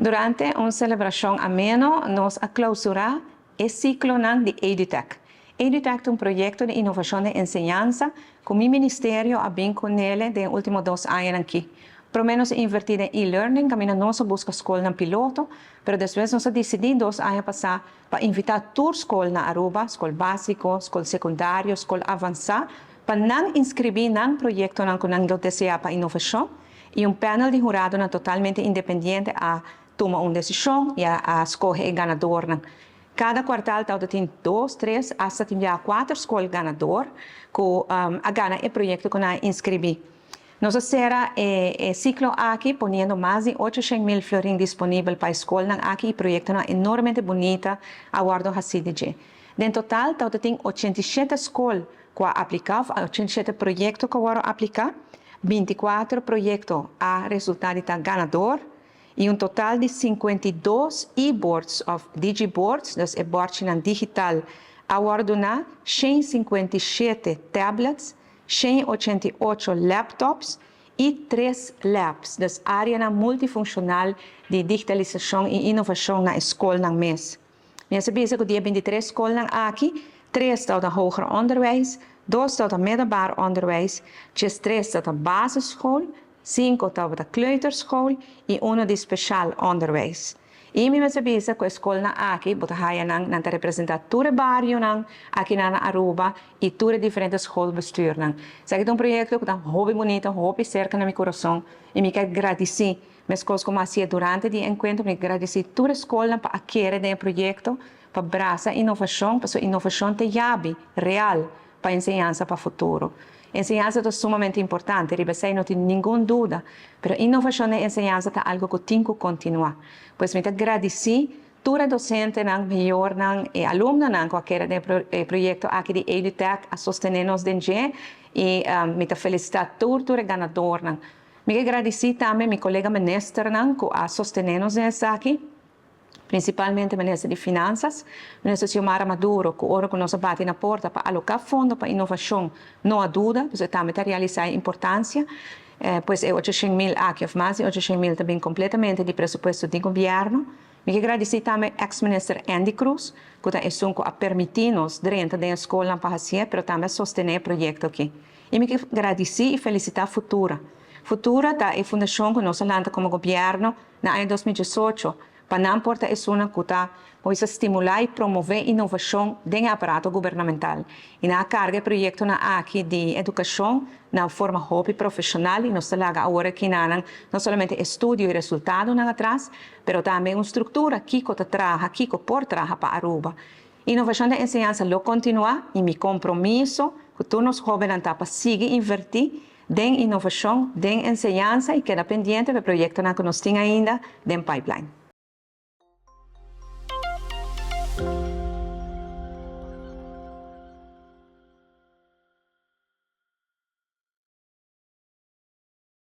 Durante un celebracion ameno, nos a clausura e ciclonan di EduTech. EduTech ta un proyecto di innovacion di enseñansa cu mi ministerio a bin cu ne den ultimo 2 aña aki. Prome nos a inverti den e-learning, caminda nos a busca scolnan piloto, pero despues nos a dicidi 2 aña pasa pa invita tur scol na Aruba, scol basico, scol secundario, scol avansa, pa nan inscribi nan proyectonan cu nan desea pa innovacion y un panel di huradonan totalmente independiente a tuma un decision y a scoge e ganadornan. Cada kwartaal tin dos, tres, hasta tin ya cuater scol ganador cu a gana e proyecto cu nan a inscribi. Nos a sera e ciclo aki poniendo mas di 800 mil florin disponibel pa e scolnan aki y proyectonan enormemente bunita a wordo haci di dje. Den total, tin 87 scol cu a aplica, 87 proyecto cu a aplica, 24 proyecto a resulta di ganador y un total di 52 e-boards of digiboards, dus e bordnan digital, a wordo duna 157 tablets, 188 laptops y 3 labs, dus area multifuncional di digitalisacion y innovacion na scolnan mes. Mi a bisa cu di e 23 scolnan aki, 3 ta hoger onderwijs, 2 ta middelbaar onderwijs, 3 ta basisschool, 5 ta kleuterschool y 1 di speciaal onderwijs. Y mi a bisa cu e scolnan aki, bo ta haya nan, nan ta representa tur barionan aki na Aruba y tur diferente schoolbestuurnan. Esaki ta un proyecto cu ta hopi bunita, hopi cerca na mi curason y mi kier gradici mescos cu mi a haci durante e encuentro, mi gradici tur scol pa kere e proyecto, pa brasa innovacion, pa innovacion ta yabi real pa enseñansa pa futuro. Enseñansa ta sumamente importante, riba esey no tin ningun duda, pero innovacion den enseñansa ta algo cu tin cu continua. Pues mi ta gradici tur docentenan, mayornan y alumnonan cu a kere e proyecto aki di EduTech a sostene nos den dje y mi ta felicita tur ganadornan. Mi ta gradici tambe mi colega ministernan cu a sostene nos aki, principalmente minister di Finanzas, minister Xiomara Maduro, cu ora cu nos a bati na porta pa aloca fondo pa innovacion, no a duda, pues tambe ta realisa e importancia, pues e 800 mil aki, of mas di 800 mil tambe completamente di presupuesto di gobierno. Mi kier gradici tambe ex-minister Endy Croes, cu ta esun cu a permiti nos drenta den scol pa haci, pero tambe sostene e proyecto aki. Y mi kier gradici y felicita Futura. Futura ta e fundacion cu nos a lanta como gobierno na aña 2018, pa nan por ta esun cu ta stimula y promove innovacion den aparato gubernamental. Y nan a carga e proyectonan aki di educacion na forma hopi profesional y nos ta laga awor aki no solamente estudio y resultadonan atras, pero tambe un structura kico ta traha, kico por traha pa Aruba. Innovacion den enseñansa lo continua y mi compromiso cu tur nos hobennan ta pa sigui inverti den innovacion, den enseñansa y keda pendiente di proyectonan cu nos tin ainda den pipeline.